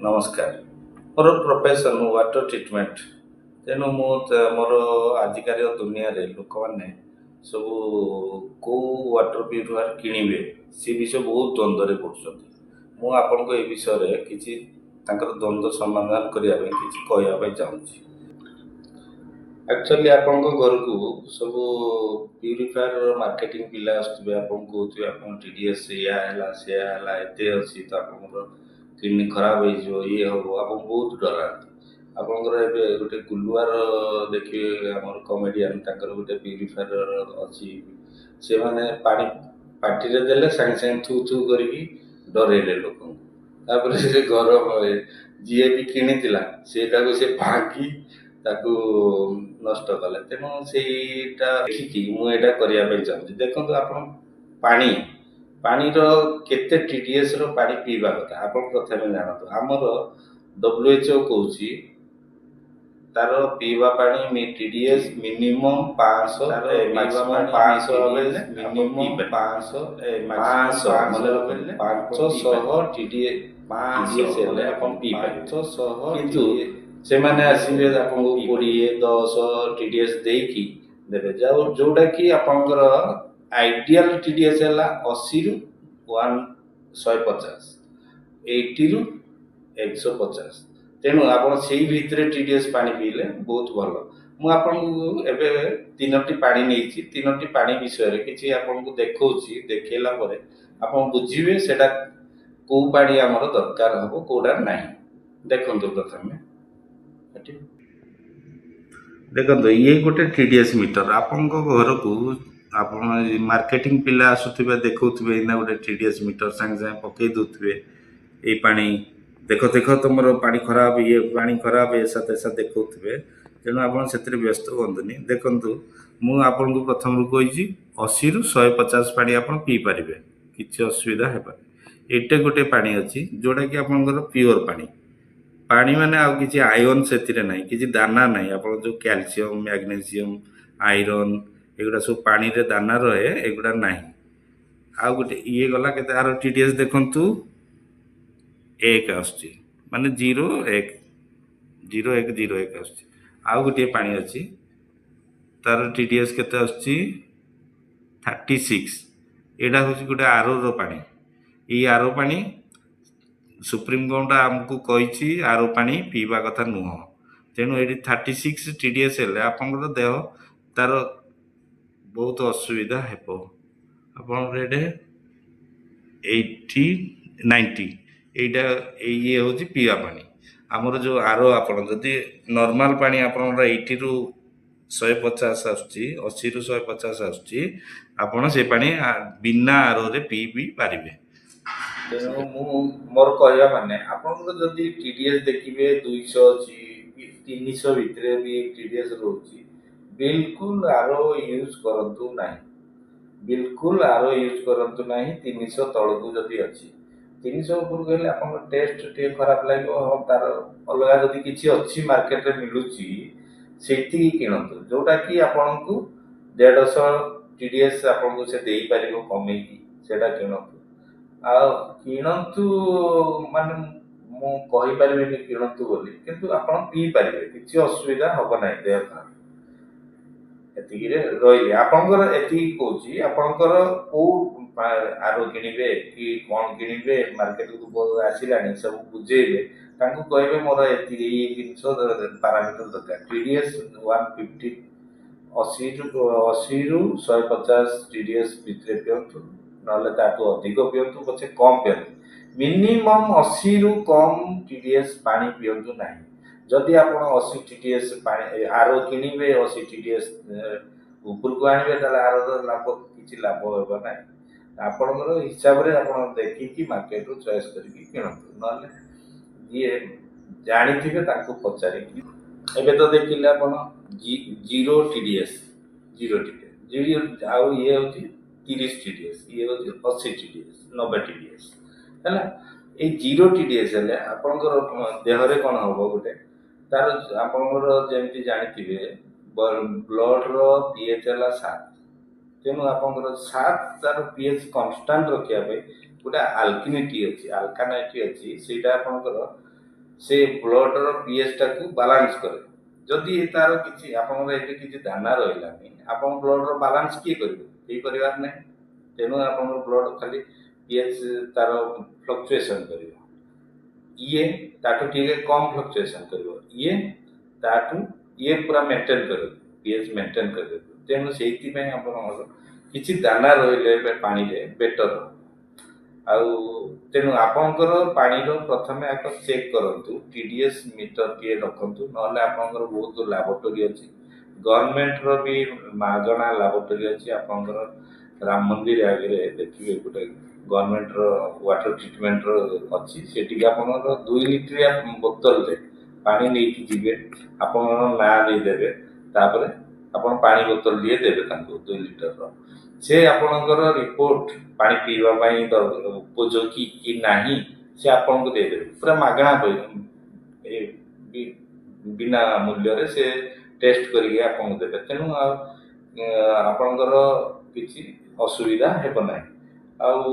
ନମସ୍କାର। ମୋର profession water treatment. ତେଣୁ ମୁଁ ମୋର ଆଜିକାଲି ଦୁନିଆରେ ଲୋକମାନେ ସବୁ କେଉଁ ୱାଟର ପ୍ୟୁରିଫାୟାର କିଣିବେ, ସେ ବିଷୟ ବହୁତ ଦ୍ୱନ୍ଦ୍ୱରେ ପଡ଼ୁଛନ୍ତି। ମୁଁ ଆପଣଙ୍କୁ ଏ ବିଷୟରେ କିଛି ତାଙ୍କର ଦ୍ୱନ୍ଦ୍ୱ ସମାଧାନ କରିବା ପାଇଁ କିଛି କହିବା ପାଇଁ ଚାହୁଁଛି। ଆକ୍ଚୁଆଲି ଆପଣଙ୍କ ଘରକୁ ସବୁ ପ୍ୟୁରିଫାୟାର ମାର୍କେଟିଂ ପିଲା ଆସୁଥିବେ, ଆପଣଙ୍କୁ କହୁଥିବେ ଆପଣ TDS ଏଇଆ ହେଲା, ସେୟା ହେଲା, ଏତେ ଅଛି ତ ଆପଣଙ୍କର କିଡ଼ନୀ ଖରାପ ହେଇଯିବ, ଇଏ ହେବ, ଆପଣ ବହୁତ ଡରାନ୍ତି। ଆପଣଙ୍କର ଏବେ ଗୋଟେ ଗୁଲୁଆର ଦେଖିବେ, ଆମର କମେଡ଼ିଆନ୍, ତାଙ୍କର ଗୋଟେ ପ୍ୟୁରିଫାୟାର ଅଛି। ସେମାନେ ପାଣି ପାଟିରେ ଦେଲେ ସାଙ୍ଗେ ସାଙ୍ଗେ ଥୁ ଥୁ କରିକି ଡରେଇଲେ ଲୋକଙ୍କୁ। ତାପରେ ସେ ଘର ଯିଏ ବି କିଣିଥିଲା, ସେଇଟାକୁ ସେ ଭାଙ୍ଗି ତାକୁ ନଷ୍ଟ କଲେ। ତେଣୁ ସେଇଟା ଦେଖିକି ମୁଁ ଏଇଟା କରିବା ପାଇଁ ଚାହୁଁଛି। ଦେଖନ୍ତୁ, ଆପଣ ପାଣିର କେତେ TDSର ପାଣି ପିଇବା କଥା ଆପଣ ପ୍ରଥମେ ଜାଣନ୍ତୁ। ଆମର WHO କହୁଛି ତାର ପିଇବା ପାଣି TDS minimum 500, maximum 500 ହେଲେ, ମିନିମମ୍ 500, 500 ମନେ ରଖିଲେ, 500 TDS ହେଲେ ଆପଣ ପିଇପାରିବେ। କିନ୍ତୁ ସେମାନେ ଆସିବେ, ଆପଣଙ୍କୁ 20, 10 TDS ଦେଇକି ଦେବେ, ଯୋଉଟାକି ଆପଣଙ୍କର ଆଇଡ଼ିଆଲ TDS ହେଲା 80ରୁ 150, 80ରୁ 150। ତେଣୁ ଆପଣ ସେଇ ଭିତରେ TDS ପାଣି ପିଇଲେ ବହୁତ ଭଲ। ମୁଁ ଆପଣଙ୍କୁ ଏବେ ତିନୋଟି ପାଣି ନେଇଛି। ତିନୋଟି ପାଣି ବିଷୟରେ କିଛି ଆପଣଙ୍କୁ ଦେଖାଉଛି। ଦେଖେଇଲା ପରେ ଆପଣ ବୁଝିବେ ସେଇଟା କେଉଁ ପାଣି ଆମର ଦରକାର ହେବ, କେଉଁଟା ନାହିଁ। ଦେଖନ୍ତୁ, ପ୍ରଥମେ ଏଠି ଦେଖନ୍ତୁ, ଇଏ ଗୋଟେ TDS metre. ଆପଣଙ୍କ ଘରକୁ ଆପଣ ମାର୍କେଟିଂ ପିଲା ଆସୁଥିବେ, ଦେଖାଉଥିବେ ଏଇନା ଗୋଟେ TDS metre, ସାଙ୍ଗେ ସାଙ୍ଗେ ପକେଇ ଦେଉଥିବେ, ଏଇ ପାଣି ଦେଖ ଦେଖ, ତୁମର ପାଣି ଖରାପ, ଇଏ ପାଣି ଖରାପ, ଏସା ତେସା ଦେଖାଉଥିବେ। ତେଣୁ ଆପଣ ସେଥିରେ ବ୍ୟସ୍ତ ହୁଅନ୍ତୁନି। ଦେଖନ୍ତୁ, ମୁଁ ଆପଣଙ୍କୁ ପ୍ରଥମରୁ କହିଛି, 80ରୁ 150 ପାଣି ଆପଣ ପିଇପାରିବେ, କିଛି ଅସୁବିଧା ହେବନି। ଏଇଟା ଗୋଟେ ପାଣି ଅଛି ଯେଉଁଟାକି ଆପଣଙ୍କର ପିଓର ପାଣି। ପାଣି ମାନେ ଆଉ କିଛି ଆୟରନ୍ ସେଥିରେ ନାହିଁ, କିଛି ଦାନା ନାହିଁ। ଆପଣ ଯେଉଁ କ୍ୟାଲସିୟମ୍, ମ୍ୟାଗ୍ନେସିୟମ୍, ଆଇରନ୍ ଏଗୁଡ଼ା ସବୁ ପାଣିରେ ଦାନା ରହେ, ଏଗୁଡ଼ା ନାହିଁ। ଆଉ ଗୋଟେ ଇଏ ଗଲା କେତେ, ଆର TDS ଦେଖନ୍ତୁ, 1 ଆସୁଛି, ମାନେ 0 1 0 1 0 1 ଆସୁଛି। ଆଉ ଗୋଟିଏ ପାଣି ଅଛି, ତାର TDS କେତେ ଆସୁଛି? 36। ଏଇଟା ହେଉଛି ଗୋଟେ ଆରୋର ପାଣି। ଏଇ ଆରୋ ପାଣି ସୁପ୍ରିମକୋର୍ଟ ଆମକୁ କହିଛି ଆରୋ ପାଣି ପିଇବା କଥା ନୁହଁ। ତେଣୁ ଏଇଠି 36 TDS ହେଲେ ଆପଣଙ୍କର ଦେହ ତାର ବହୁତ ଅସୁବିଧା ହେବ। ଆପଣଙ୍କର ଏଇଠି 80, 90, ଏଇଟା ଇଏ ହେଉଛି ପିଇବା ପାଣି। ଆମର ଯେଉଁ ଆରୋ, ଆପଣ ଯଦି ନର୍ମାଲ ପାଣି ଆପଣଙ୍କର 80ରୁ 150 ଆସୁଛି, 80ରୁ 150 ଆସୁଛି, ଆପଣ ସେ ପାଣି ବିନା ଆରୋରେ ପିଇ ବି ପାରିବେ। ତେଣୁ ମୁଁ ମୋର କହିବା ମାନେ, ଆପଣଙ୍କର ଯଦି TDS ଦେଖିବେ 200 ଅଛି କି 300 ଭିତରେ ବି TDS ରହୁଛି, ବିଲକୁଲ ଆରୋ ୟୁଜ୍ କରନ୍ତୁ ନାହିଁ। ବିଲକୁଲ ଆରୋ ୟୁଜ୍ କରନ୍ତୁ ନାହିଁ 300 ତଳକୁ ଯଦି ଅଛି। 300 ଉପରକୁ ହେଲେ ଆପଣଙ୍କ ଟେଷ୍ଟ ଟିକେ ଖରାପ ଲାଗିବ। ହଁ, ତାର ଅଲଗା ଯଦି କିଛି ଅଛି ମାର୍କେଟରେ ମିଳୁଛି, ସେତିକି କିଣନ୍ତୁ ଯେଉଁଟାକି ଆପଣଙ୍କୁ 150 TDS ଆପଣଙ୍କୁ ସେ ଦେଇପାରିବ କମେଇକି, ସେଇଟା କିଣନ୍ତୁ। ଆଉ କିଣନ୍ତୁ ମାନେ ମୁଁ କହିପାରିବିନି କିଣନ୍ତୁ ବୋଲି, କିନ୍ତୁ ଆପଣ ପିଇପାରିବେ, କିଛି ଅସୁବିଧା ହେବ ନାହିଁ ଦେହ ଖରାପ। ଏତିକିରେ ରହିଲି। ଆପଣଙ୍କର ଏତିକି କହୁଛି, ଆପଣଙ୍କର କେଉଁ ଆରୋ କିଣିବେ କି କ'ଣ କିଣିବେ, ମାର୍କେଟକୁ ଆସିଲାଣି, ସବୁ ବୁଝେଇବେ। ତାଙ୍କୁ କହିବେ ମୋର ଏତିକି ଏଇ ଜିନିଷ ପାରାମିଟର ଦରକାର, TDS 150, 80ରୁ 150 TDS ଭିତରେ ପିଅନ୍ତୁ, ନହେଲେ ତାଠୁ ଅଧିକ ପିଅନ୍ତୁ ପଛେ, କମ୍ ପିଅନ୍ତୁ। ମିନିମମ୍ 80ରୁ କମ୍ TDS ପାଣି ପିଅନ୍ତୁ ନାହିଁ। ଯଦି ଆପଣ 80 TDS ପାଣି ଆରୋ କିଣିବେ, 80 TDS ଉପରକୁ ଆଣିବେ, ତାହେଲେ ଆରୋର ଲାଭ କିଛି ଲାଭ ହେବ ନାହିଁ। ଆପଣଙ୍କର ହିସାବରେ ଆପଣ ଦେଖିକି ମାର୍କେଟରୁ ଚଏସ୍ କରିକି କିଣନ୍ତୁ, ନହେଲେ ଯିଏ ଜାଣିଥିବେ ତାଙ୍କୁ ପଚାରିକି। ଏବେ ତ ଦେଖିଲେ ଆପଣ 0 TDS, 0 TDS, 0, ଆଉ ଇଏ ହେଉଛି 30 TDS, ଇଏ ହେଉଛି 80 TDS, 90 TDS ହେଲା। ଏଇ 0 TDS ହେଲେ ଆପଣଙ୍କର ଦେହରେ କ'ଣ ହେବ ଗୋଟେ ତାର, ଆପଣଙ୍କର ଯେମିତି ଜାଣିଥିବେ ବ୍ଲଡ଼ର pH ହେଲା 7। ତେଣୁ ଆପଣଙ୍କର 7, ତାର pH constant ରଖିବା ପାଇଁ ଗୋଟେ ଆଲକିନିଟି ଅଛି, ଆଲକାନାଇଟି ଅଛି, ସେଇଟା ଆପଣଙ୍କର ସେ ବ୍ଲଡ଼ର ପିଏଚ୍ଟାକୁ ବାଲାନ୍ସ କରେ। ଯଦି ତାର କିଛି ଆପଣଙ୍କର ଏଠି କିଛି ଦାନା ରହିଲାନି, ଆପଣଙ୍କ ବ୍ଲଡ଼ର ବାଲାନ୍ସ କିଏ କରିବ? କେହି କରିବାର ନାହିଁ। ତେଣୁ ଆପଣଙ୍କର ବ୍ଲଡ଼ ଖାଲି ପିଏଚ୍ ତାର ଫ୍ଲକ୍ଚୁଏସନ୍ କରିବ। ଇଏ ତାଠୁ ଟିକେ କମ୍ ଫ୍ଲକ୍ଚୁଏସନ୍ କରିବ, ଇଏ ତାଠୁ ଇଏ ପୁରା ମେଣ୍ଟେନ୍ କରିବ, ପିଏଚ୍ ମେଣ୍ଟେନ୍ କରିବ। ତେଣୁ ସେଇଥିପାଇଁ ଆପଣଙ୍କର କିଛି ଦାନା ରହିଲେ ପାଣିରେ ବେଟର୍। ଆଉ ତେଣୁ ଆପଣଙ୍କର ପାଣିର ପ୍ରଥମେ ଆଗ ଚେକ୍ କରନ୍ତୁ, TDS ମିଟରଟିଏ ରଖନ୍ତୁ, ନହେଲେ ଆପଣଙ୍କର ବହୁତ ଲାବୋରେଟୋରୀ ଅଛି, ଗଭର୍ଣ୍ଣମେଣ୍ଟର ବି ମାଗଣା ଲାବୋରେଟୋରୀ ଅଛି। ଆପଣଙ୍କର ରାମ ମନ୍ଦିର ଆଗରେ ଦେଖିବେ ଗୋଟେ ଗଭର୍ଣ୍ଣମେଣ୍ଟର ୱାଟର ଟ୍ରିଟମେଣ୍ଟର ଅଛି। ସେଠିକି ଆପଣଙ୍କର 2 ଲିଟରିଆ ବୋତଲରେ ପାଣି ନେଇକି ଯିବେ, ଆପଣଙ୍କର ନାଁ ଦେଇଦେବେ, ତାପରେ ଆପଣ ପାଣି ବୋତଲଟିଏ ଦେବେ ତାଙ୍କୁ 2 ଲିଟରର। ସେ ଆପଣଙ୍କର ରିପୋର୍ଟ ପାଣି ପିଇବା ପାଇଁ ଉପଯୋଗୀ କି ନାହିଁ ସେ ଆପଣଙ୍କୁ ଦେଇଦେବେ ପୁରା ମାଗଣା, ବିନା ମୂଲ୍ୟରେ ସେ ଟେଷ୍ଟ କରିକି ଆପଣଙ୍କୁ ଦେବେ। ତେଣୁ ଆଉ ଆପଣଙ୍କର କିଛି ଅସୁବିଧା ହେବ ନାହିଁ। ଆଉ